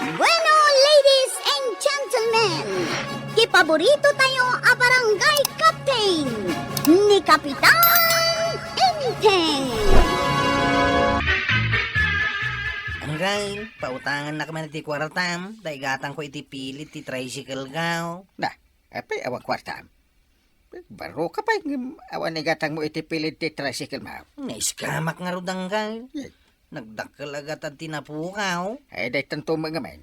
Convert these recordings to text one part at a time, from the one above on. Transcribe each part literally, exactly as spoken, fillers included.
Bueno, ladies and gentlemen, ti paborito tayo a barangay captain, ni Kapitan Enteng. Anggail, pautangannaka man iti kuartam, ta igatangko iti pilit ti tricycle ko. Na, apay awan kuartam? Barroka pay, ngem awan igatangmo iti pilit ti tricycle mo. Naiskamak ngarud, anggail. Yay. Nagdakkel a gatad ti napukaw. Ay, daytanto met ngamin.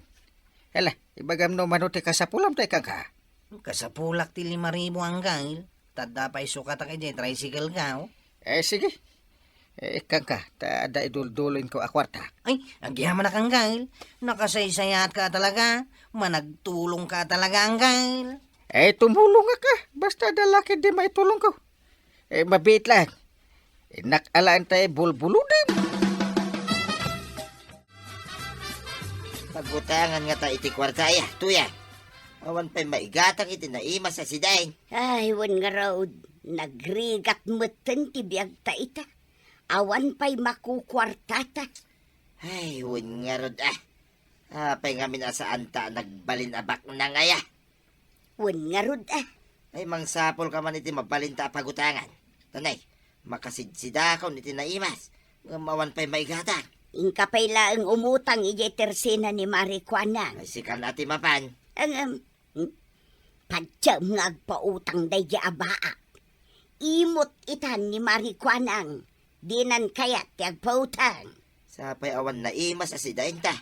Hala, ibagam no mano ti kasapulam ta ikanka. Kasapulak ti lima ribu, anggail. Ta adda pay sukatak idiay tricycle ko. Eh, sige. Eh, ikanka, ta adda idulduloenko a kuarta. Ay, agyamanak, anggail. Nakasaysayaatka talaga. Managtulongka talaga, anggail. Eh, tumulongak a. Basta adda la ketdi maitulongko. Eh, mabiit laeng. Innak alaen tay bulbuluden. Pagutangan ngata iti kuarta, aya, Tuyang. Awan pay maigatang iti naimas a sidain. Ay, wen ngarud, nagrigat metten ti biagta ita. Awan pay makukuartata. Ay, wen ngarud, a. Apay ngamin a saanta a nagbalin a baknang, aya? Wen ngarud, a. Ay, mangsapulka man iti mabalinta a pagutangan. Tanay, makasidsidakon iti naimas, ngem awan pay maigatang. Inka pay laeng umutang idiay tersena ni Mari Kuanang. Ay, sikan a ti mapan. Ngem, hmm? Padiam nga agpautang daydiay a baak. Imot itan ni Mari Kuanang. Dinan kayat ti agpautang. Sapay awan naimas a sidainta.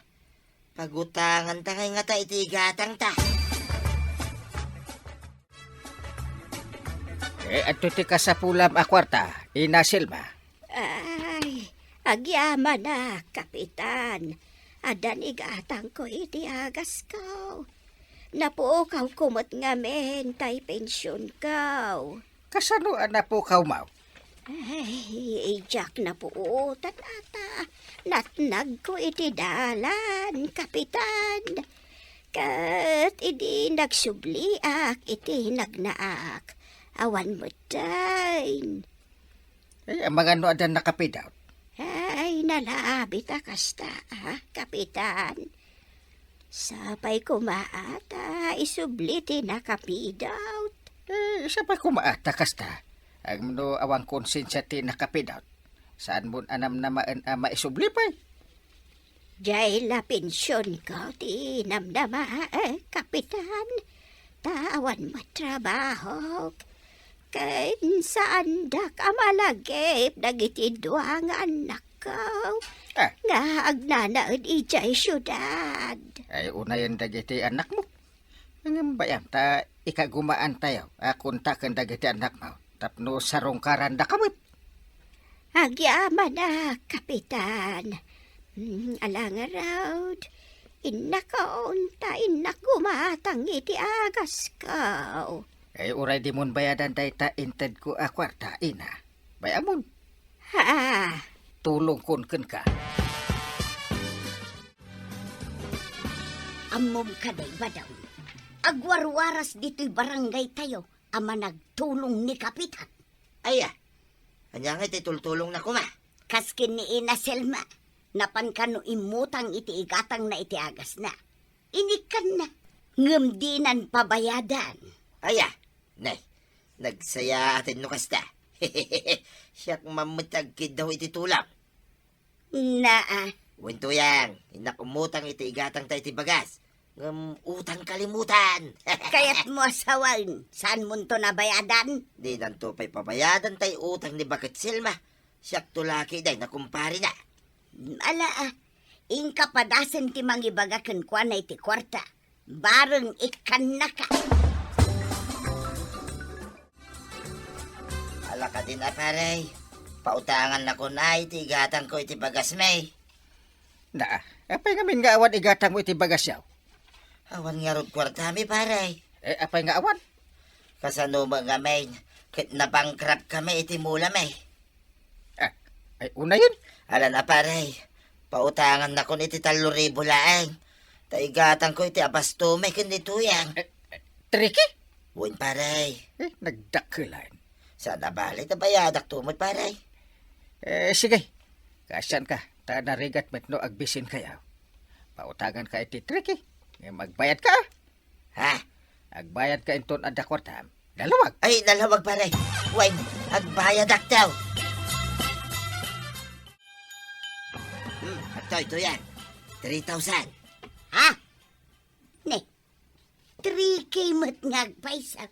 Pagutanganta ngay ngata iti igatangta. Eh, adto ti kasapulam a kuarta, Ina Selma. Ay, agyamanak, Kapitan. Addan igatangko iti agasko. Napukawko met ngamin tay pensionko. Kasano a napukawmo? Ay, diak napuotan ata. Natnagko iti dalan, Kapitan. Ket idi nagsubliak iti nagnaak, awan met dayn. Ay, amangan no adda nakapidaw? Ay, nalabit a kasta, a, Kapitan. Sapay koma a ta isubli ti nakapidaw. Eh, sapay koma a ta kasta. Ngem no awan konsensia ti nakapidaw, saanmon a namnamaen a maisubli pay? Diay la pensionko ti namnamaek, Kapitan. Ta awan met trabahok. Ken saandak a malagip dagiti dua nga annakko. Ah. Nga agnanaed idiay siudad. Ay, unayen dagiti annakmo. Ngem bay-am ta ikagumaantayo a kontaken dagiti annakmo tapno sarungkarandaka met. Agyamanak, Kapitan. Hmm, ala ngarud, innakon ta innak gumatang iti agasko. Ay, uray dimon bayadan dayta intedko a kuarta, ina. Bay-amon. Ha? Tulongkon kenka. Ammom kadi, Badong, agwarwaras ditoy barangaytayo a managtulong ni Kapitan. Aya, ania ngay ti tultulongna koma? Kas ken ni Ina Selma, napan kano immutang iti igatangna iti agasna. Inikkanna, ngem dinan pabayadan. Aya, nay, nagsayaaten no kasta. Siak man met ti agkiddaw iti tulong. Naa. Wen, Tuyang, innak ummutang iti igatangta iti bagas. Ngem utang kalimutan. Kayatmo a sawen, saanmonto nabayadan? Dinanto pay pabayadan tay utang ni Baket Selma. Siakto la ketdi a kumparena. Ala, a, inka padasen ti mangibaga kenkuana iti kuarta. Bareng ikkannaka. Ala kadin a, pare. Pautangannakon a iti igatangko iti bagasmi. Na, apay ngamin nga awan igatangmo iti bagasyo? Awan ngarud kuartami, pare. Eh, apay nga awan? Kasano met ngamin ket nabankrupt kami iti mulami? Ah, ay, unayen. Ala na, pare. Pautangannakon iti tallo ribu laeng. Ta igatangko iti abastomi ken ni Tuyang. Eh, eh, Tricky? Wen, pare. Eh, nagdakkelen. Saan a bale ta bayadakto met, pare. Eh, sige. Kaasianka, ta narigat met no agbisinkayo. Pautanganka iti three K. Ngem agbayadka. Ha? Agbayadka inton adda kuartam. Nalawag. Ay, nalawag, pare. Wen, agbayadak daw. Hmm, adtoy, tuyan. Three thousand. Ha? Ne, three K met nga agpayso.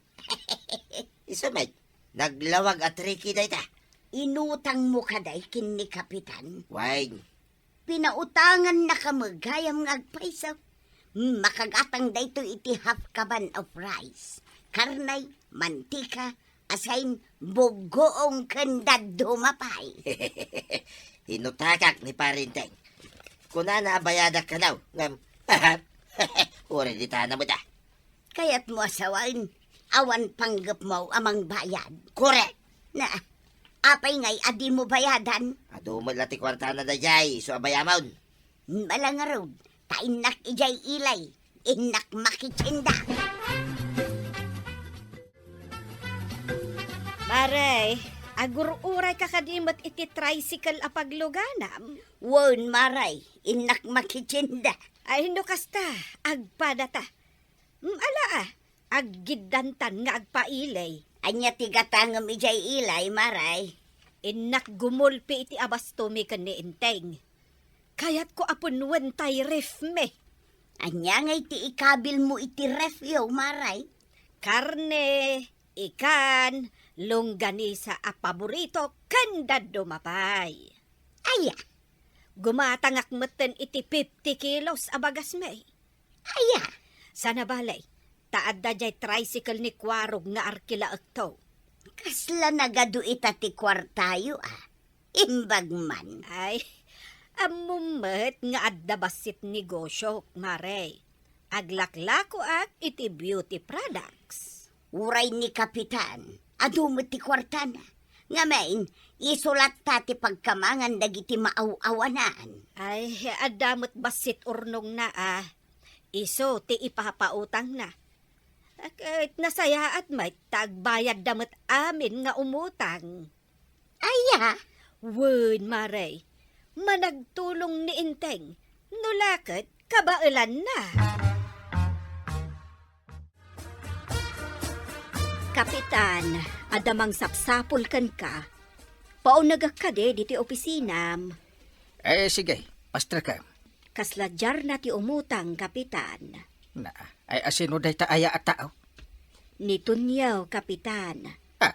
Isu met, naglawag a three K dayta. Inutangmo kadi ken ni Kapitan? Wen. Pinautangannaka met gayam nga agpayso. Makagatang daytoy iti half kaban of rice, karne, mantika, asin, buggoong ken dadduma pay. Inutakak ni Pare Enteng. Kunana a bayadak kano, ngem, uray ditana met a. Kayatmo a sawen, awan panggepmo a mangbayad. Korek! Na, apay ngay a dimo bayadan? Adu met la ti kuartana daydiay, isu a bayamon. Ala ngarud, ta innak idiay ilay, innak makitienda. Mare, agur-urayka kadi met iti tricycle a pagluganam? Wen, mare, innak makitienda. Ay, no kasta, agpadata. Mm, ala, ah, aggiddantan nga agpailay. Ania ti gatangem idiay ilay, mare? Innak gumulpi iti abastomi ken ni Enteng. Kayatko a punnoen tay refmi. Ania ngay ti ikabilmo iti refyo, mare? Karne, ikan, longganisa a paborito, ken dadduma pay. Aya? Gumatangak metten iti fifty kilos a bagasmi. Aya? Saan a bale, ta adda diay tricycle ni Kuarog nga arkilaekto. Kasla nagadu ita ti kuartayo, a? Imbag man. Ay, ammom met nga adda bassit negosiok, mare. Aglaklakoak iti beauty products. Uray ni Kapitan, adu met ti kuartana. Ngamin, isu latta ti pagkamangan dagiti maaw-awanan. Ay, adda met bassit urnongna, a. Isu ti ipapautangna. Ket nasayaat met ta agbayadda met amin nga umutang. Aya? Wen, mare, managtulong ni Enteng, no la ket kabaelanna. Kapitan, adda mangsapsapul kenka. Paunegek kadi ditoy opisinam. Eh, sige, pasterka. Kasla diarna ti umutang, Kapitan. Na, ay asino dayta aya a tao? Ni Tonio, Kapitan. Ah.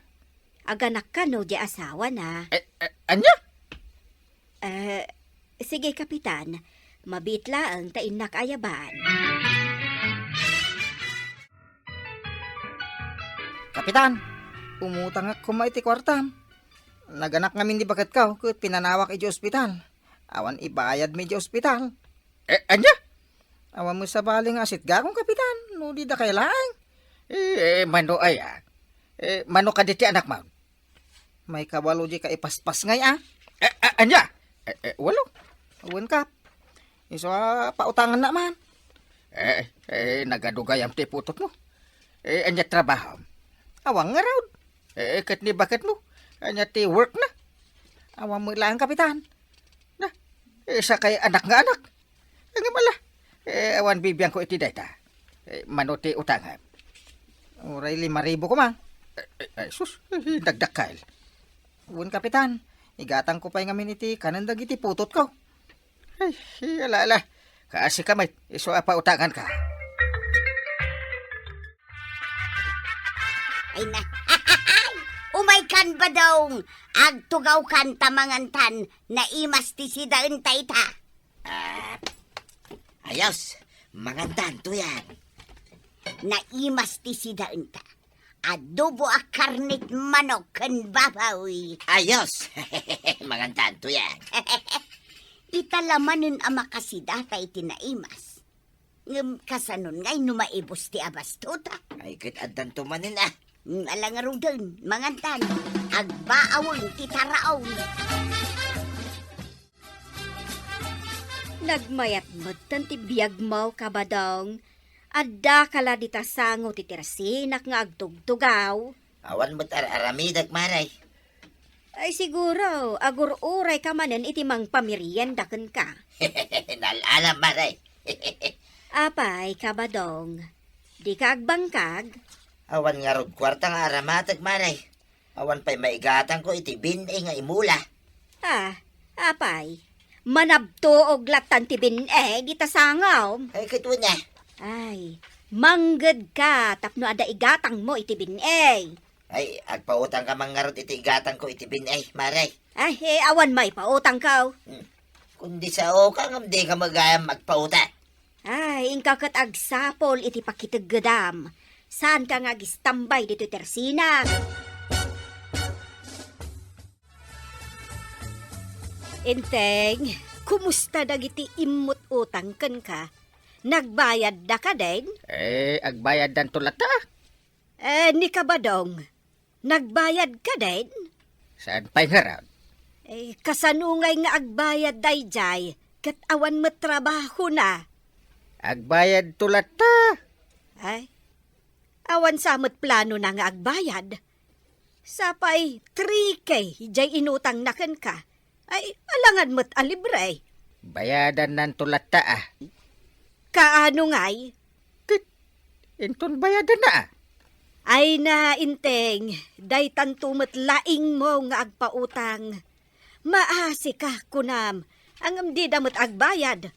Aganak kano diay asawana. Eh, eh, ania? Eh, sige, Kapitan. Mabiit laeng ta innak ayaban. Kapitan, umutangak koma iti kuartam. Naganak ngamin ni baketko ket pinanawak idiay ospital. Awan ibayadmi idiay ospital. Eh, ania? Awan met sabali nga asitgakon, Kapitan, no di dakay laeng. Eh, eh, mano aya? Eh, mano kadi ti anakmon? Maikawalo diay kaipaspas ngay, a? Eh, eh, ania? Eh, eh, walo. Wen, Kap. Isu a pautangannak man. Eh, eh, nagadu gayam ti putotmo. Eh, ania trabahom? Awan ngarud. Eh, ket ni baketmo? Ania ti workna? Awan met laeng, Kapitan. Na, eh, sakay anak nga anak. Ngem ala, eh, awan bibiangko iti dayta. Eh, mano ti utangem? Uray lima ribu koma. Eh, eh, ay, sus, eh, dagdakkel. Wen, Kapitan, igatangko pay ngamin iti kanen dagiti putotko. Ay, ala, ala. Kaasika met, isu a pautanganka. Ay na. Umaykan, Badong. Agtugawkan ta mangantan. Naimas ti sidaenta ita. Ah, ayos. Mangantan, Tuyang. Naimas ti sidaenta. Adobo a karnet manok ken baboy. Ayos! Mangantan, Tuyang. Ita la manen a makasidata iti naimas. Ngem kasanon ngay no maibus ti abastota? Ay, ket addanto manen, a. Mm, ala ngaruden, mangantan. Agbaawen ti taraon. Nagmayat metten ti biagmo, Kabadong. Addaka la dita sango ti tersinak nga agtugtugaw. Awan met ar-aramidek, Mare. Ay, siguro, agur-urayka manen iti mangpamerienda kenka. Nal-alam, Mare. Apay, Kabadong, dika agbangkag? Awan ngarud kuarta nga aramatek, Mare. Awan pay maigatangko iti bin-i nga imula. Ah, apay, manabtuog lattan ti bin-i dita sangom. Ay, ket wen, ah. Ay, manggedka tapno adda igatangmo iti bin-i. Ay, agpautangka man ngarud iti igatangko iti bin-i, Mare. Ay, eh, awan maipautangko. Hmm. Kundi saoka ngem dika met gayam agpautang. Ay, inka ket agsapul iti pakiteggedam. Saanka nga agistambay ditoy tersinak. Enteng, kumusta dagiti immut utang kenka? Nagbayadda kadin? Eh, agbayaddanto latta. Eh, ni Kabadong, nagbayad kadin? Saan pay ngarud? Eh, kasano ngay nga agbayad daydiay ket awan met trabahona? Agbayadto latta. Ay, awan sa met planona nga agbayad. Sapay three K diay inutangna kenka. Ay, alangan met a libre. Bayadannanto latta, ah. Kaano ngay? Ket, inton bayadanna, ah. Ay na, Enteng, daytanto met laingmo nga agpautang. Maasika, kunam, ngem dida met agbayad.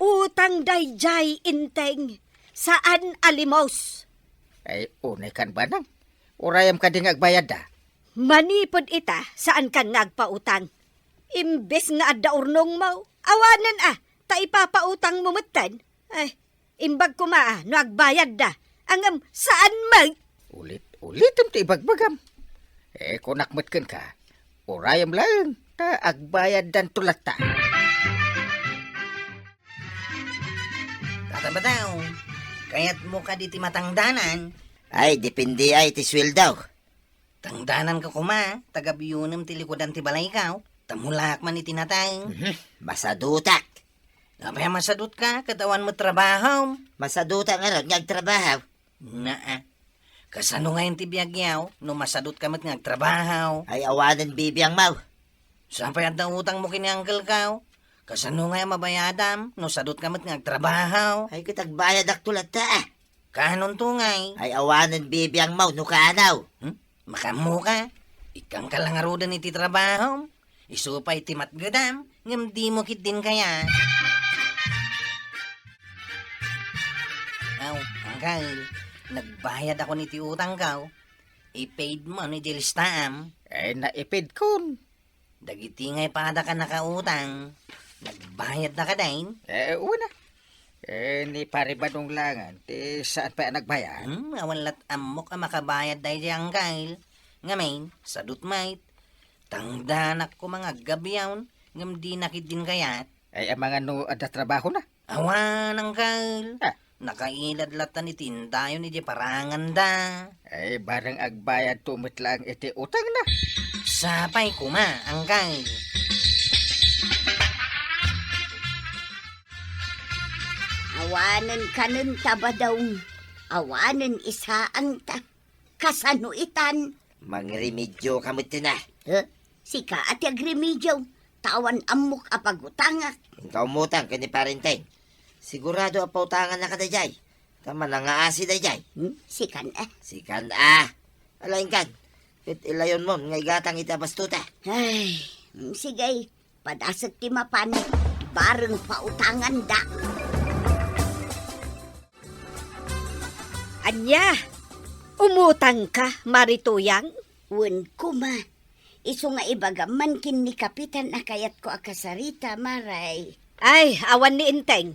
Utang daydiay, Enteng, saan a limos. Ay, unay kan banang. Urayam kadi nga agbayadda. Manipud ita, saankan nga agpautang. Imbes nga adda urnongmo, awanen a, ta ipapautangmo metten. Ay, imbag koma a no agbayadda. Ngem saan met. Ulit-ulitem ti ibagbagam. Eh, kunak met kenka, urayam laeng, ta agbayaddanto latta. Tata Badaw, kayatmo kadi ti matangdanan? Ay, depende ay ti sueldo. Tangdananka koma, ta gabionem ti likudan ti balaykaw, ta mulak man iti nateng. Mhm, masadutak. Apay a masadutka, ket awan met trabahom? Masadutak ngarud nga agtrabaho. Naa. Kasano ngayen ti biagyaw, no masadutka met nga agtrabaho? Ay, awanen bibiangmo. Sapay adda utangmo ken ni uncle-kaw? Kasano ngay a mabayadam, no sadutka met nga agtrabaho? Ay, ket agbayadakto latta, ah. Kaanonto ngay? Ay, awanen bibiangmo no kaano. Hmm? Makaammoka? Ikkanka la ngaruden iti trabahom. Isu pay ti matgedam, ngem dimo ketdin kayat. Aw, uncle, nagbayadakon iti utangko. I-paid mo no idiay listaam. Eh, na-i-paid kon. Dagiti nga ipadaka nakautang, nagbayadda kadin? Eh, wen a. Eh, ni Pare Badong laengen, ti saan pay a nagbayad? Hmm, awan lat ammok a makabayad daydiay, uncle. Ngamin, sadut met. Tangdanak koma nga aggabion, ngem dina ketdin kayat. Ay, amangan no adda trabahona? Awan, uncle. Ah. Nakailad lattan iti indayon idiay paranganda. Ay, bareng agbayadto met laeng iti utangna. Sapay koma, uncle. Awanen kanen ta, Badong. Awanen isaang ta. Kasano itan? Mangremedioka met, a. Eh? Sika a ti agremedio, ta awan ammok a pagutangak. Inka umutang ken ni Pare Enteng. Sigurado a pautangannaka daydiay. Ta manangngaasi daydiay. Hmm? Sikan a. Sikan a. Ala, inkan. Ket ilayonmon nga igatang iti abastota. Ay, hmm, sige. Padasek ti mapan, bareng pautanganda. Ania? Umutangka, Mare Tuyang? Wen koma. Isu nga ibagam man ken ni Kapitan a kayatko a kasarita, Mare. Ay, awan ni Enteng.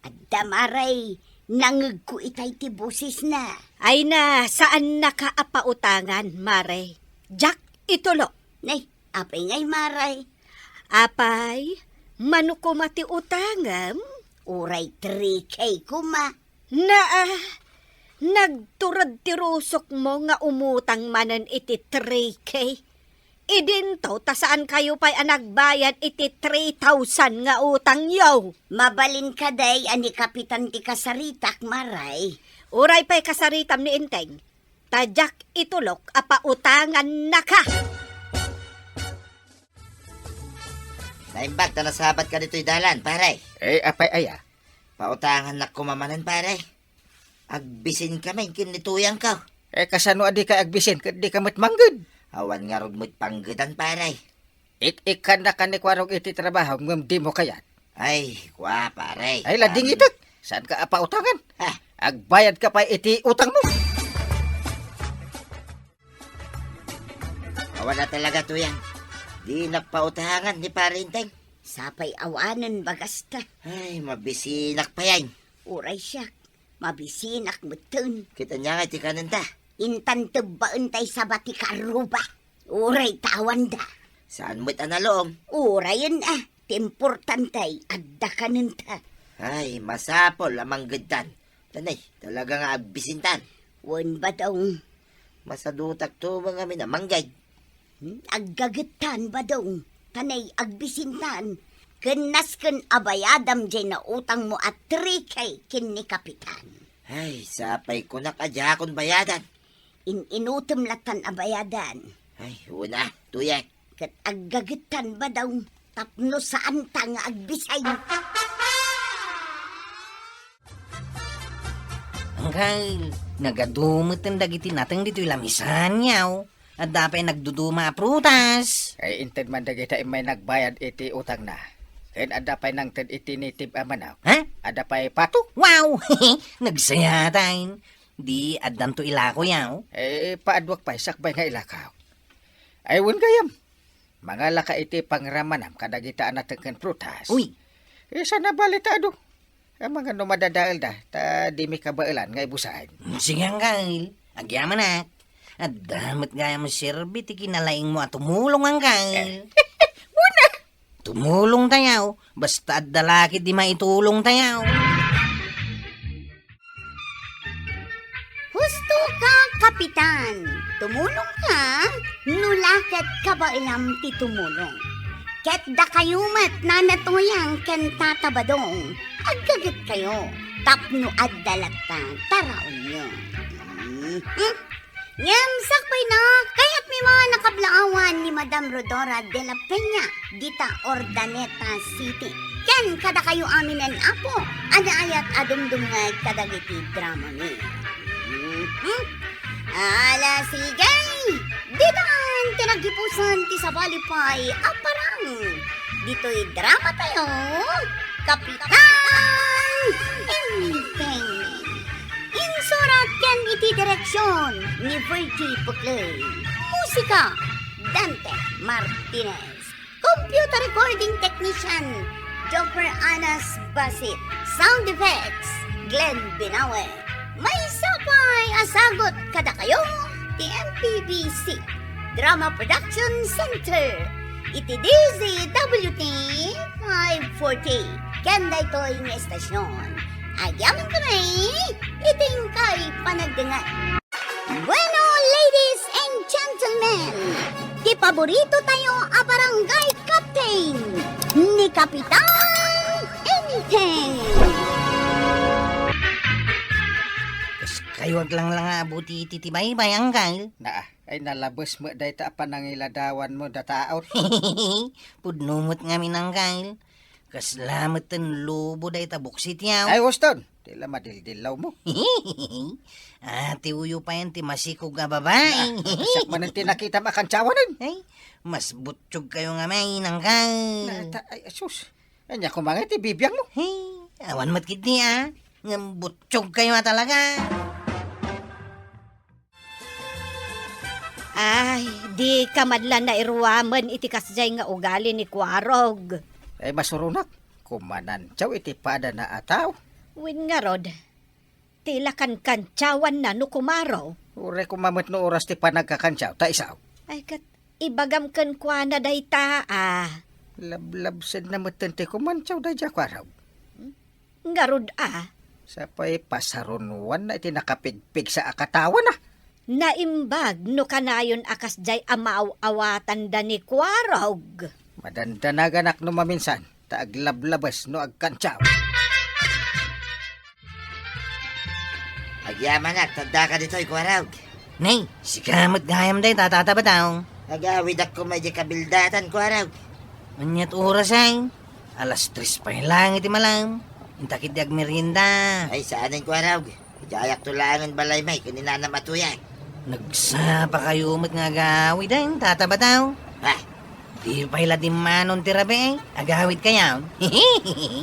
Adda, Mare, nangngegko itay ti bosesna. Ay na, saannaka a pautangan, Mare. Diak itulok. Nay, apay ngay, Mare? Apay, mano koma ti utangem? Uray three K koma. Naa, nagtured ti rusokmo nga umutang manen iti three K. Idinto ta saankayo pay a nagbayad iti three thousand nga utangyo. Mabalin kadi a ni Kapitan ti kasaritak, Mare. Uray pay kasaritam ni Enteng, ta diak itulok a pautangannaka. Naimbag ta nasabatka ditoy dalan, pare. Eh, apay aya? Pautangannak koma manen, pare. Agbisin kami ken ni Tuyang ko. Eh, kasano a dika agbisin ket dika met mangged? Awan ngarud met panggedan, pare. Ik-ikkannak ken ni Kuarog iti trabaho ngem dimo kayat. Ay, kua, pare. Ay, lading itek. Saanka a pautangan? Ah. Agbayadka pay iti utangmo. Awan a talaga, Tuyang. Dinak pautangan ni Pare Enteng. Sapay awanen bagasta. Ay, mabisinak payen. Uray siak, mabisinak metten. Ket ania nga ti kanenta? Intan tebbaen tay saba ti karruba. Uray ta awanda. Saan met a nalom? Urayen a, ti importante, adda kanenta. Ay, masapul a manggedtan. Tanay, talaga nga agbisintan. Wen, Badong. Masadutak to, mga minamangged. Hmm? Aggagettan, Badong. Tanay, agbisintan. Ken nasken a bayadam jay nautangmo a three K ken ni Kapitan. Ay, sapay kunak a diakon bayadan. In-inutem latan a bayadan. Ay, una, Tuyek. Ket aggagettan, Badong, tapno saanta nga agbisay. Anggail, nagadu metten dagiti nateng ditoy lamisan, yaw. Adda pay nagduduma a prutas. Ay, inted man dagita immay nagbayad iti utangna. Ken adda pay nangted iti native a manok. Ha? Adda pay pato. Wow! Nagsayatan. Di addanto ilako, yaw. Eh, paaduak pay sakbay nga ilakaw. Ay, wen gayam. Mangalaka iti pangramanam kadagita a nateng ken prutas. Uy! Eh, sana balita adu. Amangan no madadaelda, ta dimi kabaelan nga ibusaen. Sige, Anggail. Agyamanak. Adda met gayam serbi ti kinalaingmo a tumulong, Anggail. Una! Tumulong tayaw. Basta adda laki di maitulong tayaw. Husto ka, Kapitan. Tumulong ka, no la ket kabaelam ti tumulong. Ket dakayo met, Nana Tuyang ken Tata Badong, aggagetkayo tapno adda latta taraonyo. Mhm. Ngem sakbayna, kayatmi man a kablaawan ni Madam Rodora de la Peña dita Urdaneta City. Ken kadakayo aminen, Apo, a naayat a dumdumngeg kadagiti dramami. Mhm. Ala, sige! Ditan ti naggipusan ti sabali pay a parang. Ditoy drama tayo, Kapitan Enteng. Insurat ken iti direksion ni Virgie Buclay. Musika, Dante Martinez. Computer recording technician, Joffer Anas Basit. Sound effects, Glenn Binawe. Maysa pay a sagut kadakayo ti M P B C Drama Production Center iti D Z W T five forty. Ken daytoy nga estasyon, agyaman kami iti inkay panagdengngeg. Bueno, ladies and gentlemen, ti paborito tayo a barangay captain, ni Kapitan Enteng. Kas kayo aglanglanga a buti iti ti baybay, Anggail. Naa, ay nalabes met dayta a panangiladawanmo da tao. Pudno met ngamin, Anggail. Kasla met ten lobo dayta buksit, yaw. Ay, Houston, ti la madildillawmo. Ah, ti uyo payen ti masikog a babai. Ah, siak manen ti nakitam a kantsawanen. Ay, mas butsyog kayo ngamin, Anggail. Nata-, ay, sus. Ania koma nga ti bibiangmo? Hey, awan met ketdi, ah. Ngem butsyog kayo a talaga. Ay, dika man la nairuamen iti kasdiay nga ugali ni Kuarog. Ay, masuronak, kumanantsaw iti padana a tao. Wen ngarud, ti la kankantsawanna no kumaro. Uray koma met no oras ti panagkakantsaw, ta isu. Ay, ket ibagam kenkuana dayta, a. Lablabsenna metten ti kumantsaw daydiay a Kuarog. Hmm? Ngarud a. Sapay pasarunoanna iti nakapigpigsa a katawana. Naimbag no kanayon a kasdiay a maaw-awatanda ni Kuarog. Madandanaganak no maminsan, ta aglablabes no agkantsaw. Agyamanak, ta addaka ditoy, Kuarog. Nay, sika met gayam dayta, Tata Badong. Agawidak koma idiay kabildatan, Kuarog. Aniat oras ay? Alas tres pay lang iti malam. Inta ketdi agmerienda. Ay, saanen, Kuarog. Idiayakto laengen balay, may, ken ni Nanam a Tuya. Nagsapa kayo met nga agawid, ay, Tata Bataw. Ha? Di pay la dimmanon ti rabii, ay, agawid kayo.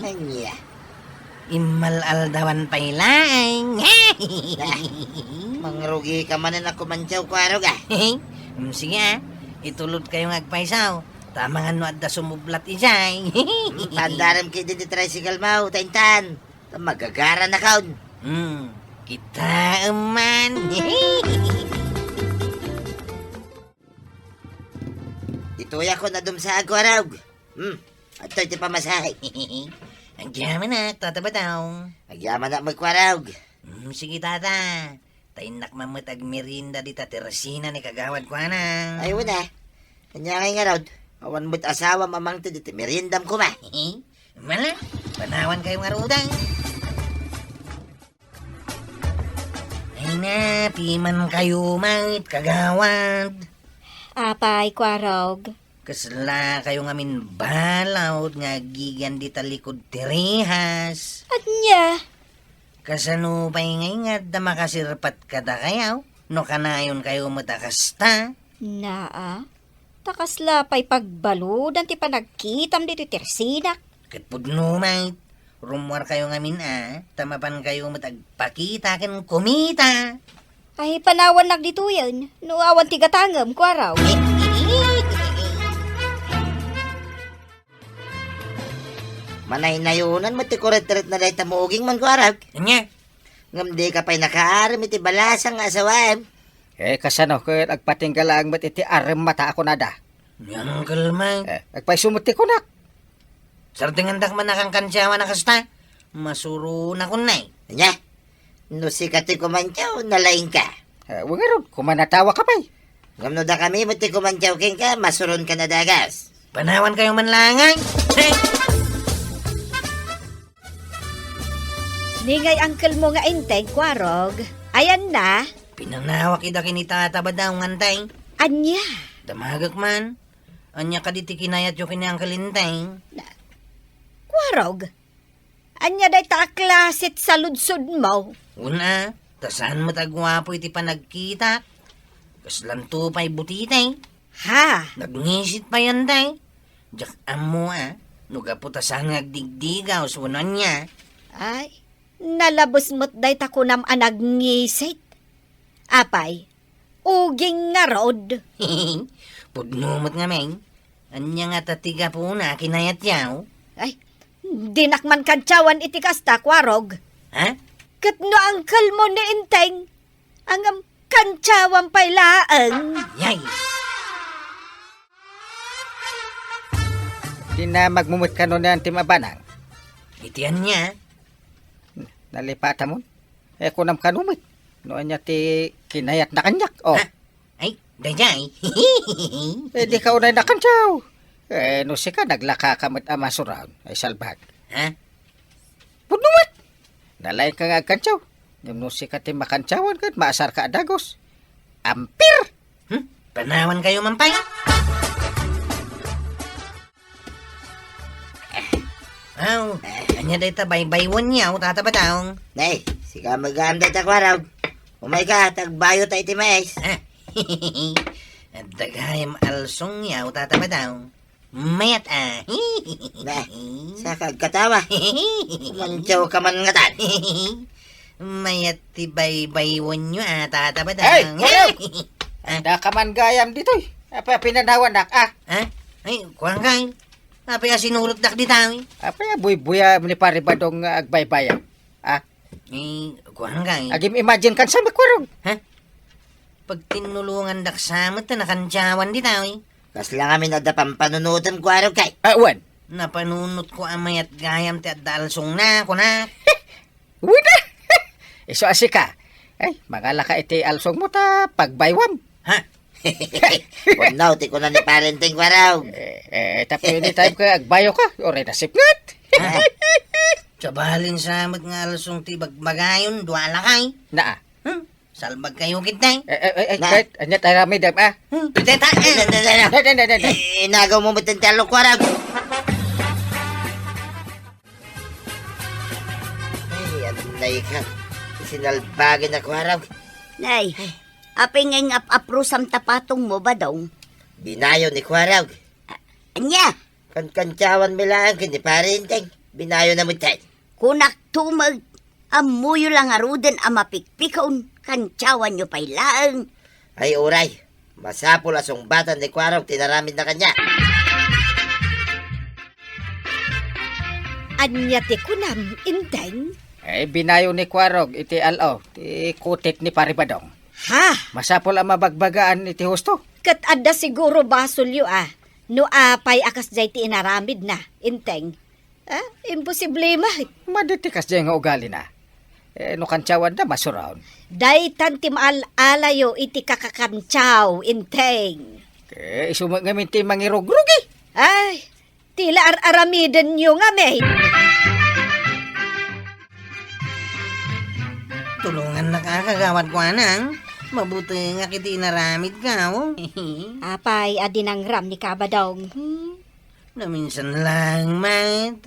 Ania? Immal-aldawan pay laeng. Mangrugi ka manen a kumantsaw, Kuarog, a. Mm, sige, a. Itulod kayo nga agpayso. Ta amangan no adda sumublat idiay. Mm, pandarem ketdi ti tricycle mo, ta intan. Ta magagaranakon. Hmm, kitaem man. Ditoyakon a dumsaag, Kuarog. Hmm, adtoy ti pamasahe. Agyamanak, Tata Bataw. Agyamanak met, Kuarog. Hmm, sige, Tata. Ta innak man met agmerienda dita ti resina ni kagawad kuana. Ay, wen a. Ania ngay ngarud? Awan met asawam a mangted iti meriendam koma. Mala, panawan kayo ngarud, ay. Ay na, piman kayo met, kagawad. Apay, Kuarog? Kasla kayo ngamin balawd nga agigan dita likud ti rihas. Ania? Kasano pay ngay nga adda makasirpat kadakayo no kanayon kayo met a kasta? Naa, ta kasla pay pagbaludan ti panagkitam ditoy ti resinak. Ket pudno met, rummuar kayo ngamin a, ta mapan kayo met agpakita ken kumita. Ay, panawannak ditoyen, no awan ti gatangem, Kuarog. Manaynayonan met ti kuritritna dayta muging man, Kuarog. Ania? Ngem dika pay nakaarem iti balasang nga asawaem. Eh, kasano ket agpatingga laeng met iti aremmata a kunada? Ni Uncle Mike. Eh, agpayso met ti kunak. Sardengandak man a kankantsawan a kasta. Masuronakon, nay. Ania? No sika ti kumantsaw, nalaingka. Eh, wen ngarud, kumanatawa ka pay. Ngem no dakami met ti kumantsaw kenka, masuronka a dagas. Panawan kayo man laeng, ay. Hey! Ni ngay uncle mo nga Enteng, Kuarog. Ayanna? Pinanawak ida ken ni Tata Bataw nga Enteng. Ania? Damagek man. Ania kadi ti kinayatyo ken ni Uncle Enteng? Na, Kuarog, ania dayta a klase ti saludsodmo? Wen a, ta saan met a guapo iti panagkitak. Kaslanto pay butiti. Ha? Nagngisit pay, Enteng. Diak ammo a, no gapu ta saan nga agdigdigaw wenno ania. Ay, nalabes met dayta kunam a nagngisit. Apay, uging ngarud. Pudno met ngamin. Ania ngata ti gapuna a kinayatyo? Ay, dinak man kantsawan iti kasta, Kuarog. Ha? Ket no uncle mo ni Enteng, ngem kantsawan pay laeng. Yay! Dinamagmo met kano ni Auntie Mabanang? Iti ania? Nalipatamon? Eh, kunam kano met, no ania ti kinayatna kaniak, oh. Ha? Ay, daydiay. Eh, dika unay nakantsaw. Eh, no sika, naglaka ka met a masuron. Ay, salbag. Ha? Pudno met. Nalaingka nga agkantsaw. Ngem no sika ti makantsawan ket maasarka a dagus. Ampir! Hmm? Panawan kayo man pay. Aw, ania dayta baybay wenno, Tata Bataw? Nay, sika met gayam dayta, Kuarog. Umayka, ta agbayo ta iti mais. Ah, adda gayam alsongyo, Tata Bataw. Mayat a. Na, saka agkatawa. Mantsaw ka man ngatan. Mayat ti baybay wenno a, Tata Bataw. Ay, Kuarog! Ah. Daka man gayam ditoy. Apay a pinanawanak, ah? Ah? Ay, kuan kay. Apay a sinurotdak dita, eh. Apay a buybuya ni Pare Badong nga agbaybayam, ah? Eh, kuan kay. Agim-imagine kan sa, Kuarog. Ha? Pagtinnulongandak sa met ta nakantsawan dita, eh. Kasla ngamin adda pampanunotem, Kuarog, kay. Ah, wen. Napanunotko a mayat gayam ti adda alsongna, kuna. Wen a. Isu a sika. Ay, mangalaka iti alsongmo ta pagbaywam. Ha? Wenno, ti kuna ni Pare Enteng, Kuarog. Eh, eh, tapno anytime ka, agbayo ka, uray nasipnget. Ha? Sabali sa met nga alsong ti bagbagayon, dua lakay. Naa. Hmm? Salbag kayo, kintay. Eh, eh, eh, eh, Na. Kurt, ania tayo rami, dem, ah? Hmm? Teta, eh, na, na, na, na. Na, na, na, na, na. Eh, inagaw mo met ti alok, Kuarog. Tay ka, sinalbagi na Kuarog. Nay, apay nga ing-ap-aprusam ta patongmo, Badong? Binayo ni Kuarog. A-, ania? Kan-, kantiawan mi laeng ken ni Pare Enteng. Binayo na met tay. Kunak tumeg, ammoyo la ngaruden a mapikpikon, kantiawanyo pay laeng. Ay, uray. Masapul a sungbatan ni Kuarog ti inaramidna kaniak. Ania ti kunam, Enteng? Eh, binayo ni Kuarog iti al-o, ti kutik ni Pare Badong. Ha? Masapul a mabagbagaan iti husto. Ket adda siguro basolyo a, no apay a kasdiay ti inaramidna, Enteng. Ah, imposible met. Madi ti kasdiay nga ugalina. Eh, no kantiawanda, masuron. Daytan ti maal-alayo iti kakakantiaw, Enteng. Eh, isu met ngamin ti mangirugrugi. Ay, ti la ar-aramidenyo ngamin. Tulongannaka, Kagawad Kuanang. Mabutengak iti inaramidko. Apay a dinangram ni Kabadong? Hmm, naminsan laeng met.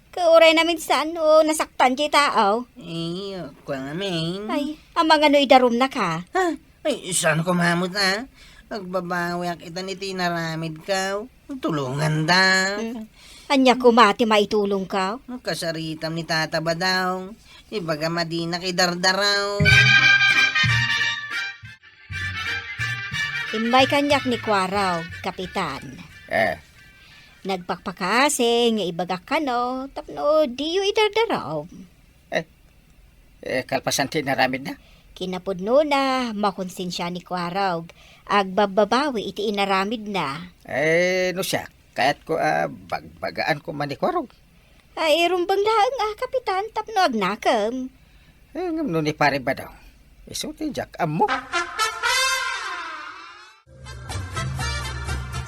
Ket uray naminsan, o nasaktan ti tao? Eh, kua ngamin. Ay, amangan no idarumnaka. Ha? Ay, saan ko mamut, ha? Agbabawiak itan iti inaramidko. Tulonganda. Hmm. Ania koma ti maitulongko? Kasaritam ni Tata Badong. Ibagam a dinak idardaraw. Immay kaniak ni Kuarog, Kapitan. Eh. Nagpakpakaasi nga ibagak kano tapno diyo idardaraw. Eh, eh, kalpasan ti inaramidna? Kinapudnona, makonsensia ni Kuarog. Agbabbabawi iti inaramidna. Eh, no siak, kayatko a bagbagaan koma ni Kuarog. Ay, rumbeng laeng a, Kapitan, tapno agnakem. Eh, ngem no ni Pare Badong, isu ti diak ammo.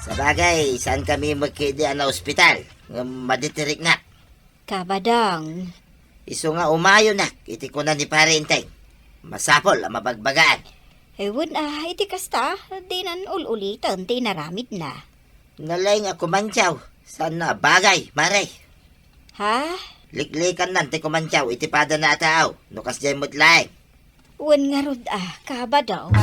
Sabagay, saan kami met ketdi a naospital, ngem madi ti riknak. Kabadong. Isu nga umayonak iti kuna ni Pare Enteng. Masapul a mabagbagaan. Eh, wen a, iti kasta, dinan ul-uliten ti inaramidna. Nalaing a kumantiaw, saan a bagay, Mare? Ha? Liklikannan ti kumantiaw iti padana a tao, no kasdiay met laeng. Wen ngarud a, Kabadong.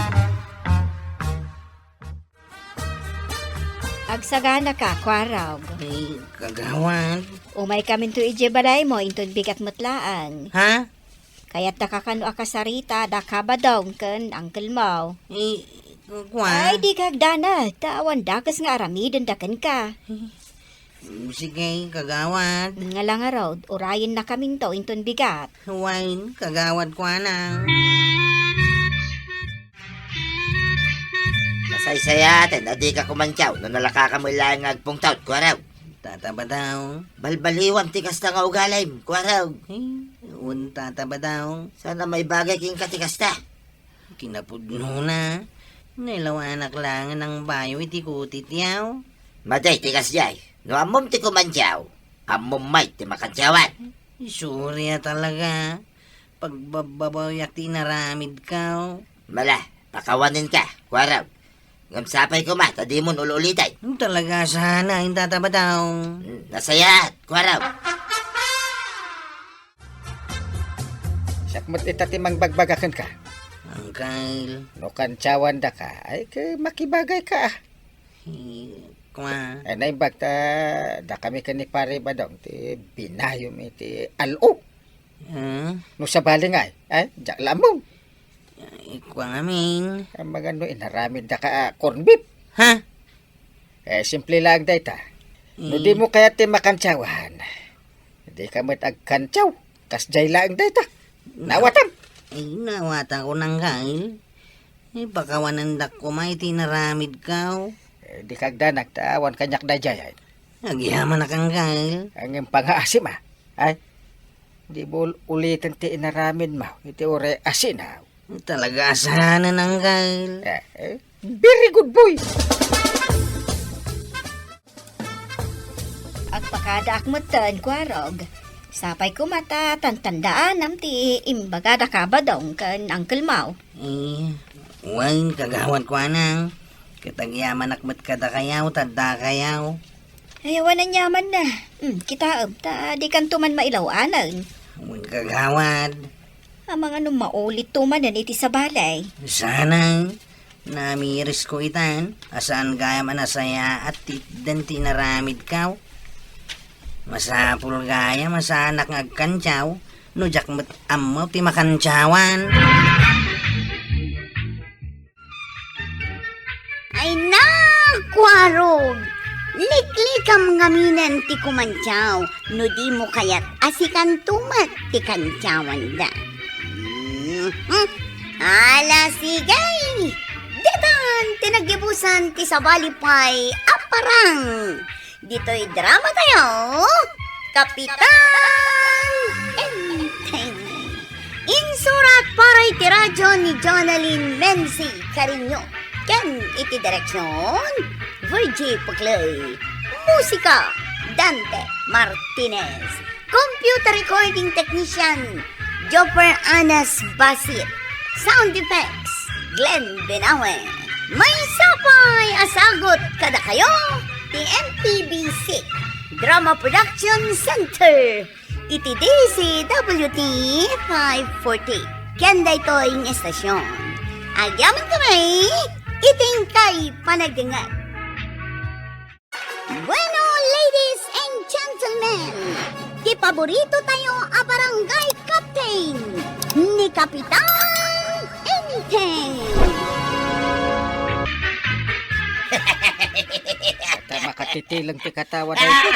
Agsaganaka, Kuarog. Ay, Kagawad. Umaykaminto idiay balaymo, inton bigat met laeng. Ha? Kayatdaka kano a kasarita da Kabadong ken uncle mo. Eh, kua? Ay, dika agdanag, ta awan dakes nga aramidenda kenka. Eh, sige, Kagawad. Nga la ngarud, urayennakaminto inton bigat. Wen, Kagawad Kuanang. Masaysayaat a dika kumantiaw no nalakaka met laeng nga agpungtot, Kuarog. Tata Badong. Balbaliwam ti kasta nga ugalim, Kuarog. Eh, wen, Tata Badong. Saan a maibagay kenka ti kasta. Kinapudnona, nailawanak laeng a nangbayo iti kutitiaw. Madi ti kasdiay. No ammom ti kumantiaw, ammom met ti makantiawan. Sorry a talaga. Pagbabbabawiak ti inaramidko. Mala, pakawanenka, Kuarog. Ngem sapay koma ta dimon ul-uliten. Talaga saan a, Tata Badong. Hmm, nasayaat, Kuarog. Siak met ita ti mangbagbaga kenka. Uncle. No kantiawandaka, ay, ke, makibagayka, a. Eh, kua? Ay, naimbag ta, dakami ken ni Pare Badong ti binayom iti al-o. Ah? No sabali ngay, ay, diak la ammom. Ay, kua ngamin. Amangan no inaramiddaka a corned beef. Ha? Eh, simple laeng dayta. No dimo kayat ti makantiawan, dika met agkantiaw. Kasdiay laeng dayta. Naawatam. Ay, naawatanko, Uncle. Eh, pakawanendak koma iti inaramidko. Eh, dika agdanag ta awan kaniak daydiay. Agyamanak, Uncle. Ngem pangaasim a. Ay, dimo ul-uliten ti inaramidmo iti uray asin a. Talaga a saan, Uncle. Eh, eh, very good boy. Agpakadaak metten, Kuarog. Sapay koma ta tantandaanam ti imbagada Kabadong ken Uncle Mau. Eh, wen, Kagawad Kuanang. Ket agyamanak met kadakayo, ta addakayo. Ay, awan aniamanna. Hmm, kitaem, ta dikanto man mailaw-anen. Wen, Kagawad. Amangan no maulitto manen iti sabali. Sana, namirisko itan, a saan gayam a nasayaat ti itdan ti inaramidko. Masapul gayam a saanak nga agkantiaw, no diak met ammo ti makantiawan. Ay, nakuarog! Liklikam ngaminen ti kumantiaw no dimo kayat a sikanto met ti kantiawanda. Mhm. Ala, sige! Ditan ti naggibusan ti sabali pay a parang. Ditoy drama tayo, Kapitan Enteng. Insurat para iti radyo ni Jonalyn Menzi Cariño ken iti direksyon, Virgie Paclay. Musika, Dante Martinez. Computer recording technician, Jopper Anas Basit. Sound effects, Glenn Benawe. Maysa pay a sagut kadakayo ti M P B C Drama Production Center iti D Z W T five forty. Ken daytoy nga estasyon, agyaman kami iti inkay panagdengngeg. Bueno, ladies and gentlemen, ti paborito tayo a barangay captain, ni Kapitan Enteng. Ta makatitileng ti katawa daytoy.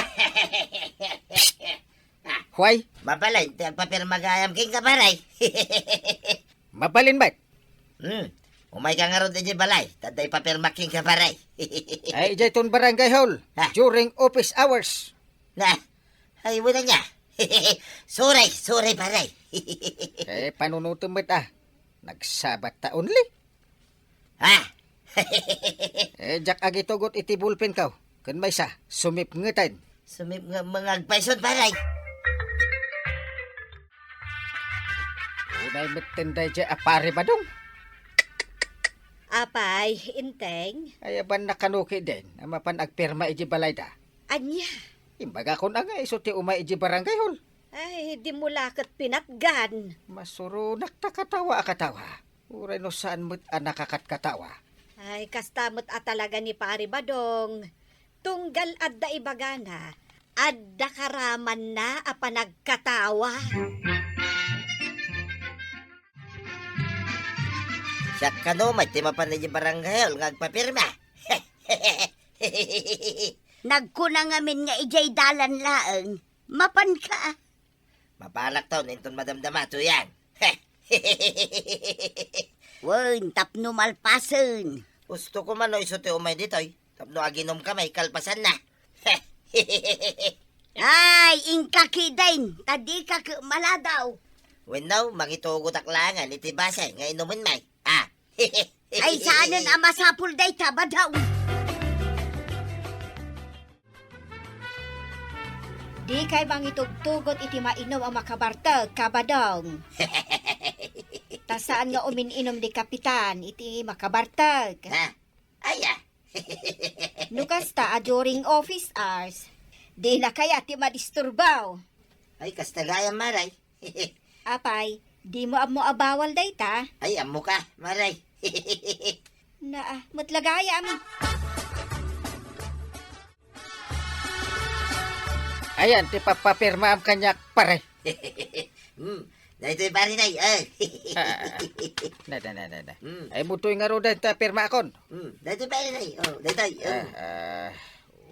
Huay? Mabalin ti agpapirma gayam kenka, pare. Mabalin met. Hmm. Umayka ngarud idiay balay, ta adda ipapirmak kenka, pare. Ay, idiay ton barangay hall, ha? During office hours. Na, ay, wala niya. Sorry, sorry, pare. Eh, panunutem met, ah. Nagsabat ta only. Ha? Eh, diak agitugot iti bulpen ko. Ken maysa, sumipngeten. Sumipnget nga agpayson, pare. Unay metten daydiay a Pare Badong. Apay, Enteng? Ay, awan na kano ketdin a mapan agpirma idiay balayda. Ania? Imbagakon a nga isu ti umay idiay barangay hall. Ay, dimo la ket pinatgan. Masuronak ta katawa a katawa. Uray no saan met a nakakat-katawa. Ay, kasta met a talaga ni Pare Badong. Tunggal adda ibagana, adda karamanna a panagkatawa. Siak kano met ti mapan idiay barangay hall nga agpapirma. Nagkuna ngamin nga idiay dalan laeng, mapanka. Mapanak taon inton madamdama, tuyang. Wen, tapno malpasen. Gusto ko man no isu ti umay ditoy, tapno aginom kami kalpasanna. Ay, inka ketdin, ta dika ket maladaw. Wenno, mangitugotak laengen iti base nga inumenmi. Ah. Ay, saanen a masapul dayta, Badong. Dikay mangitugtugot iti mainum a makabartek, Kabadong. Ta saan nga umin-inum ni Kapitan iti makabartek. Ha? Aya. No kasta a during office hours, dina kayat ti madisturbo. Ay, kasta gayam, Maray. Apay, dimo ammo a bawal dayta? Ay, ammoka, Maray. Naa, met la gayam. Ayan ti pappapirmaam kaniak, pare. Hmm, daytoy, pare, nay. Eh. Ah, na, na, na, na, na. Hmm. Ay, butoy nga ruda ta pirmaakon. Hmm, daytoy, pare, nay. Oh, daytoy. Oh. Ah, ah,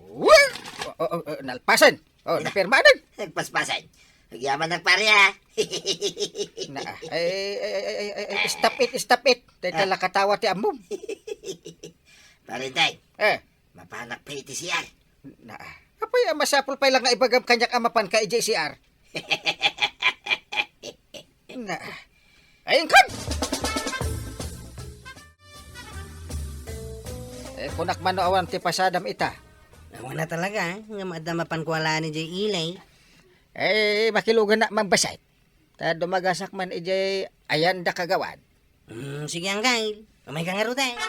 wah! Oh, oh, oh, oh, nalpasen. Oh, napirmaan. Nagpaspasan. Agyaman, pare, ha. Na, ay, ay, stop it, stop it. Dayta la katawa ti ammom. Pare, tay. Eh. Mapanak pay iti C R. Na, apay a masapul pay la nga ibagam kaniak a mapanka idiay C R? Na, ay, inkan! Eh, kunak man no awan ti pasadam ita. Awan na talaga, ngem adda mapan kualaan idiay ilay. Eh, makilugan na man bassit. Ta dumagasak man idiay ayan da kagawad. Hmm, sige, Anggail. Umayka ngarud, eh.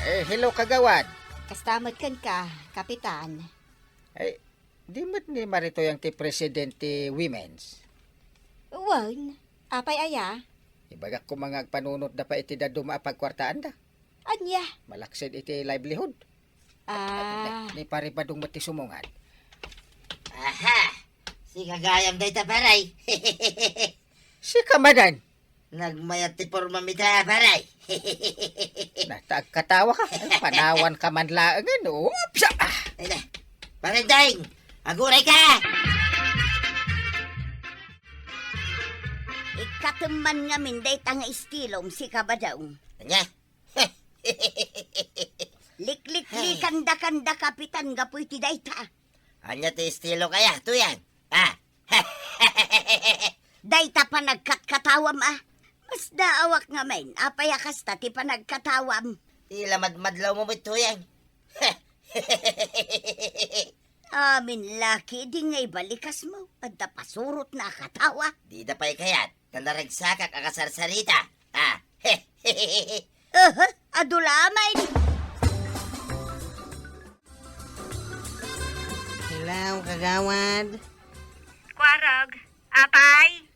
Eh, hello, kagawad. Kasta met kenka, Kapitan. Ay, Di met ni Maritoyang ti president ti women's? Wen, apay aya? Ibagak koma nga agpanunotda pay iti dadduma a pagkuartaanda. Ania? Malaksid iti livelihood. Ah. Ni, ni Pare Badong met ti sumungad. Aha! Sika gayam dayta, pare. Sika manen? Nagmayat ti pormam ita, pare. Na, ta agkatawa ka. Ay, panawan ka man laengen. Oops! Ah! Ay na. Pare Deng, aguray ka! Ikkatem man ngamin dayta nga estilom, sika Badong. Ania? Likliklikandakan da, Kapitan, gapu iti dayta. Ania ti estilok aya, Tuyang? Ah. Dayta panagkatkatawam, a. Masdaawak ngamin, apay a kasta ti panagkatawam? Ti la madmadlawmo met, Tuyang. Amin la ketdi nga ibalikasmo, adda pasurotna a katawa. Dida pay kayat ta naragsakak a kasarsarita. Ah. Aha, adu la met. Hello, kagawad. Kuarog, apay?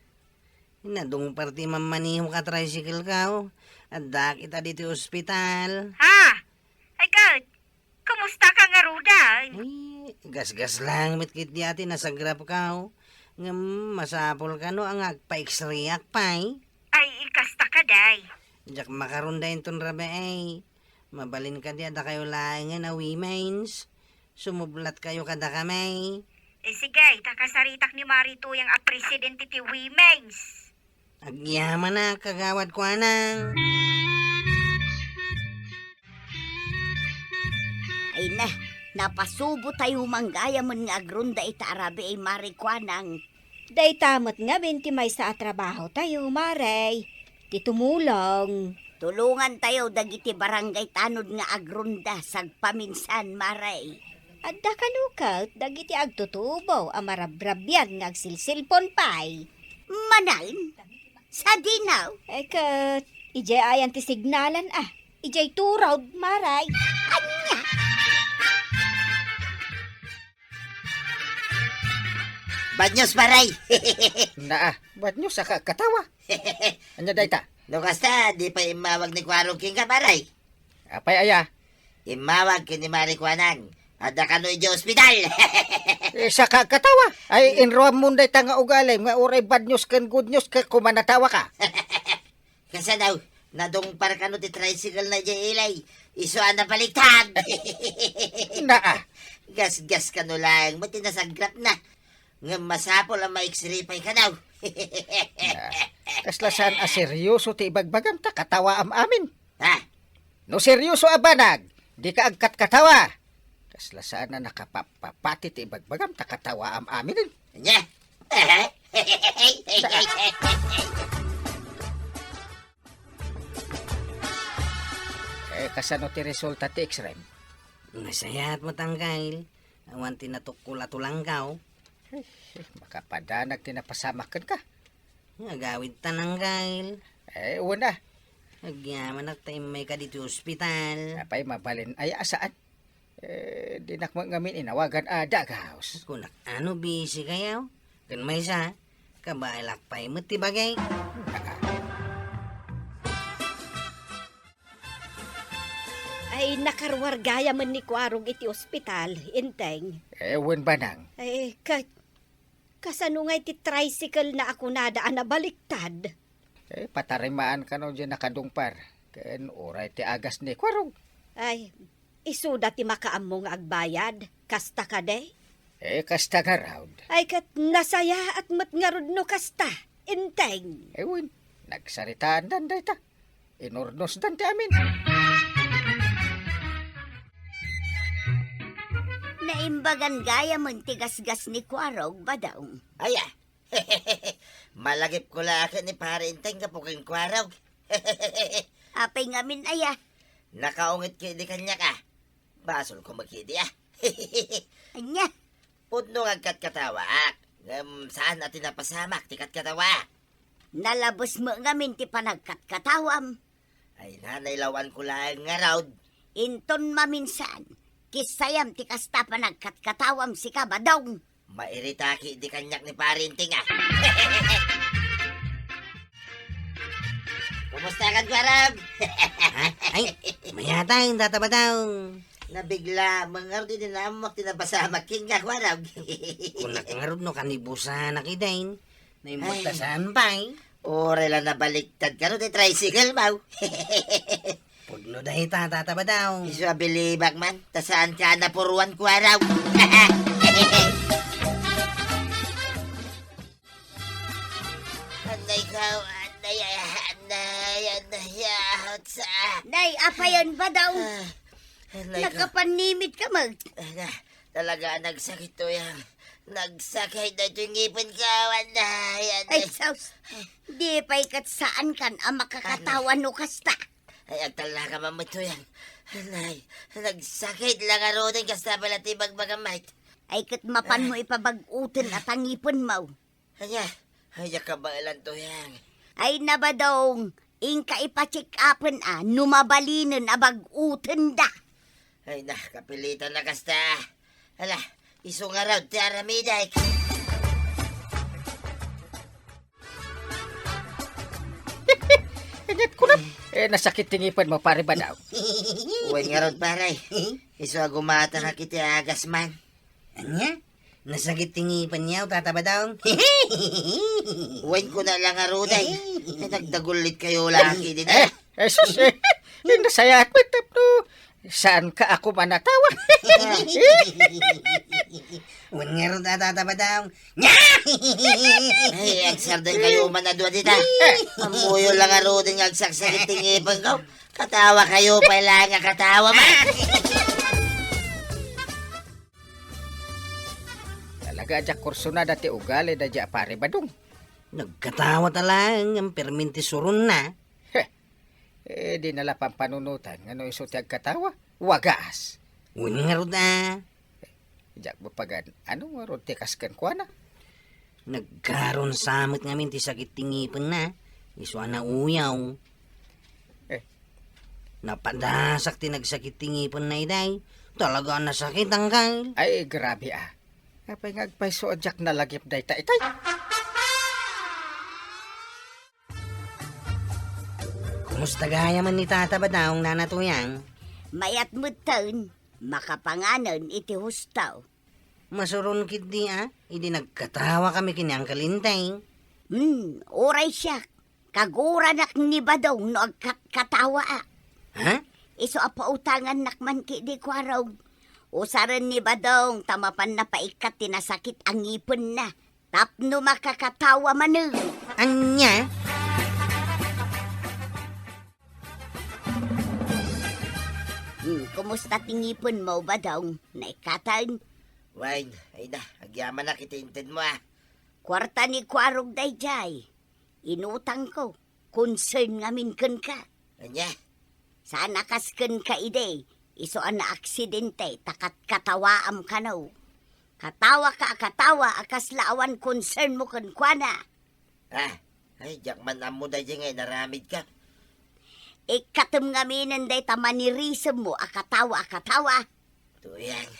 Nadungpar ti mammaniho ka tricycle ka, o. Addak ita ditoy ospital. Ha? Ay, ket, kumusta ka ngaruden? Ay, gasgas lang met ketdi a ti nasagrap ka, o. Ngem masapul kano a nga agpa-X-rayak pay. Ay, kasta kadi. Diak makarunda inton rabii, ay. Mabalin kadi a dakayo laengen a women's. Sumublatkayo kadakami. Eh, sige, ta kasaritak ni Maritoyang a presidente ti women's. Agyamanak, kagawad, kuanang. Ay na, napasubotayo man gayamen nga agrunda ita a rabii, Mare, kuanang. Dayta met ngamin ti maysa a trabahotayo, Mare, ti tumulong. Tulongantayo dagiti barangay tanod nga agrunda sagpaminsan, Mare. Adda kano ket dagiti agtutubo a marabrabian nga agsilsilpon pay. Manen? Sadino? Eh, ket idiay ayan ti signalan, a. Idiay turod, Mare. Ania? Bad news, Mare. Naa, bad news a ka-, katawa. Ania dayta? No kasta, di pay immawag ni Kuarog kenka, Mare. Apay aya? Immawag ken ni Mare kuanang, adda kano idiay ospital. Eh, saka katawa. Ay, inruammon dayta nga ugalim nga uray bad news ken good news ket kumanatawa ka. Kasano, nadungpar kano ti tricycle na idiay ili, isu a nabaliktad. Naa. Gasgas kano laeng met ti nasagrapna. Ngem masapul a ma-X-ray pay kano. Ah, kasla saan a seryoso ti ibagbagam ta katawaam amin. Ha? No seryoso a banag, dika agkatkatawa. Kasla saan a nakapapapati ti ibagbagam ta katawaam amin. Ania? Eh, kasano ti resulta ti X-ray? Nasayaat met, Anggail. Awan ti natukkol a tulangkaw. Ay, makapadanag ti napasamak kenka. Agawidtan, Anggail. Eh, wen a. Agyamanak ta immayka ditoy ospital. Apay, mabalin aya a saan? Eh, dinak met ngamin inawagan a dagaos. Kunak, ano, busy kayo? Ken maysa, kabaelak pay met ti bagik. Ay, nakaruar gayamen ni Kuarog iti ospital, Enteng. Eh, wen, Banang. Eh, ka-, kasano ngay ti tricycle na a kunada a nabaliktad? Eh, patarimaan kano diay nakadungpar. Ken uray ti agas ni Kuarog. Ay, isuda ti makaammo nga agbayad. Kasta kadi? Eh, kasta ngarud. Ay, ket nasayaat met ngarud no kasta, Enteng. Eh, wen, nagsaritaandan dayta. Inurnosdan ti amin. Naimbagan gayamen ti gasgas ni Kuarog, Badong. Aya, malagipko la ket ni Pare Enteng gapu ken Kuarog. Apay ngamin aya? Nakaungit ketdi kaniak a. Basolko met ketdi a. Ania? Pudno nga agkatkatawaak, ngem saan a ti napasamak ti katkatawa. Nalabes met ngamin ti panagkatkatawam. Ay, nanay, lawanko laeng ngarud. Inton maminsan, Kissayam ti kasta panagkatkatawam sika, Badong. Mairitaki di kaniak ni Pare Inting, a. Kumusta kan, Kuarog? Ay, mayat, Tata Badong. Nabigla, ngarud, idi naammoak ti napasamak kenka, Kuarog. Kunak ngarud no kanibusanak, Ideng. Naimbag ta saan pay. Uray la nabaliktad kano ti tricycle mo. Pudno dayta, Tata Badong. Isu a bilibak man, ta saanka a napuruan, Kuarog. Anay ko, anay, anay, anay, ah, sa- Nay, apay yan, Badong? Ah, anay ko. Nakapanimit ka, mag- Ah, na, talaga, nagsakit to yan. Nagsakit na ito yung ngipin ko, anay, anay. Ay, sus. Di pay ket saankan a makakatawa no kasta. Ay, agtalna ka, Ma'am, ito yan. Anay, nagsakit lang a roden, kasta pala ti bagbagam, mate. Ay, ket mapan mo ipabag-uten a tangipen mo. Anya, ay, kabaelan to yan. Ay, na, Badong, inka ipa-check-upen a, no mabalinen a bag-uten da. Ay, na, kapilitan na kasta. Ala, isu ngarud ti aramidek. Inyat ko na. Eh, nasakit ti ngipin mo, Pare Badong. Wen ngarud, pare. Isu a gumatangak iti agas man. Anya? Nasakit ti ngipin niya, Tata Badong? Wen ko na lang ngarud, ay. Nagdagullit kayo laki din, eh. Eh, sus, eh. Yung nasayat mo, tapno. Saanka a kumanatawa? Wen ngarud, Tata Badong. Ay, agsarden kayo man a dua dita. Ammoyo lang ngaruden nga agsaksakit ti ngipin ko. Katawa kayo pay lang nga katawa man. Talaga, diak kursunada ti ugali daydiay a Pare Badong. Nagkatawa ta lang, ngem permin ti suronna. Heh. Eh, di na la pampanunotan nga no isu ti agkatawa. Wagas. Wen ngarud a. Diak mapagan-ano ngarud ti kas kenkuana. Nagkaron sa met ngamin ti sakit ti ngipenna. Isu a nauyaw. Eh. Napadasak ti nagsakit ti ngipenna, iday. Talaga a nasakit, anggal. Ay, grabe a. Apay nga agpayso a diak nalagip dayta, itay? Kumusta gayam ni Tata Badong, Nana Tuyang? Mayat metten, makapanganen iti husto. Masuron ketdi a, idi nagkatawa kami ken ni Uncle Enteng. Hmm, uray siak, kaguranak ni Badong no agkatkatawa a. Ha? Isu a pautangannak man ketdi, Kuarog. Usaren ni Badong ta mapanna paikkat ti nasakit a ngipenna. Tapno makakatawa manen. Ania? Hmm, kumusta ti ngipenmo, Badong? Naikkaten? Wen, ay na, agyamanak iti inted mo, a. Kuarta ni Kuarog daydiay. Inutangko. Concern ngamin kenka. Ania? Saan a kas kenka idi, isu a naaksidente ta katkatawaam kano. Katawaka a katawa a kasla awan concern mo kenkuana. Ah, ay, diak man ammo daydiay nga inaramidka. Ikkatem ngaminen dayta manirisem mo a katawa a katawa. Tuyang.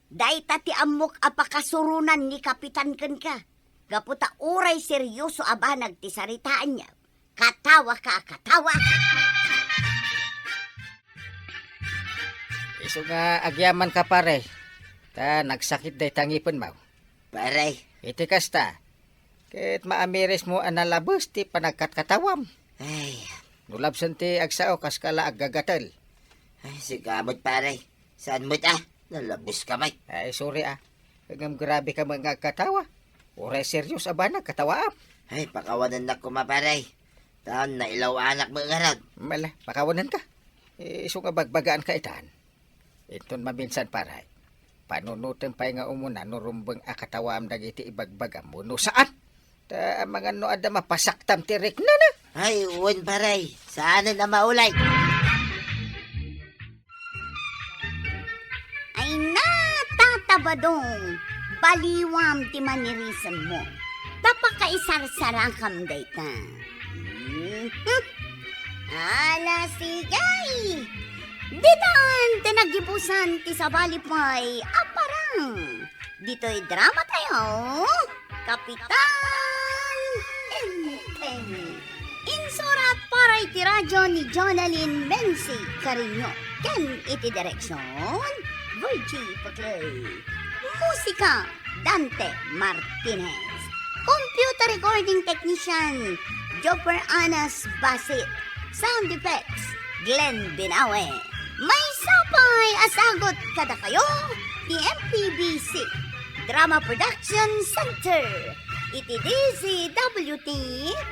Dayta ti ammok a pakasuronan ni Kapitan kenka, gapu ta uray serioso a banag ti saritaanyo. Katawa ka, katawa! Isu nga agyaman ka, pare, ta nagsakit dayta ngipenmo. Pare. Iti kasta, ket maamirismo a nalabes ti panagkatkatawam. Ay. No labsen ti agsao, kaska la aggagatel. Ay, sika met, pare. Saan met a? Nalabes ka met. Ay, sorry a. Ngem grabe ka met nga agkatawa. Uray serios a banag katawaam. Ay, pakawanennak koma, pare. Ta nailaw-anak met ngarud. Mala, pakawanenka. Eh, isu nga bagbagaanka itan. Inton maminsan, pare, panunotem pay nga umuna no rumbeng a katawaam dagiti ibagbagam wenno saan. Ta amangan no adda mapasaktam ti riknana. Ay, wen, pare. Saanen a maulay. Ay na, Tata Badong, baliwam ti manirisemmo. Ta pakaisarsarakam dayta. Mhm. Ala, sige. Ditan ti naggibusan ti sabali pay a parang. Ditoy drama tayo, Kapitan Enteng. Insurat para iti radyo ni Jonalyn Menzi Carino. Ken iti direksyon, Virgie Paclay. Musika, Dante Martinez. Computer recording technician, Jopper Anas Basit. Sound effects, Glenn Binawe. Maysa pay a sagut kadakayo ti M P B C Drama Production Center iti D Z W T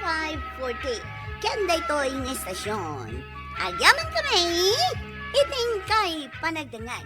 five forty. Ken daytoy nga istasyon, agyaman kami iti inkay panagdengngeg.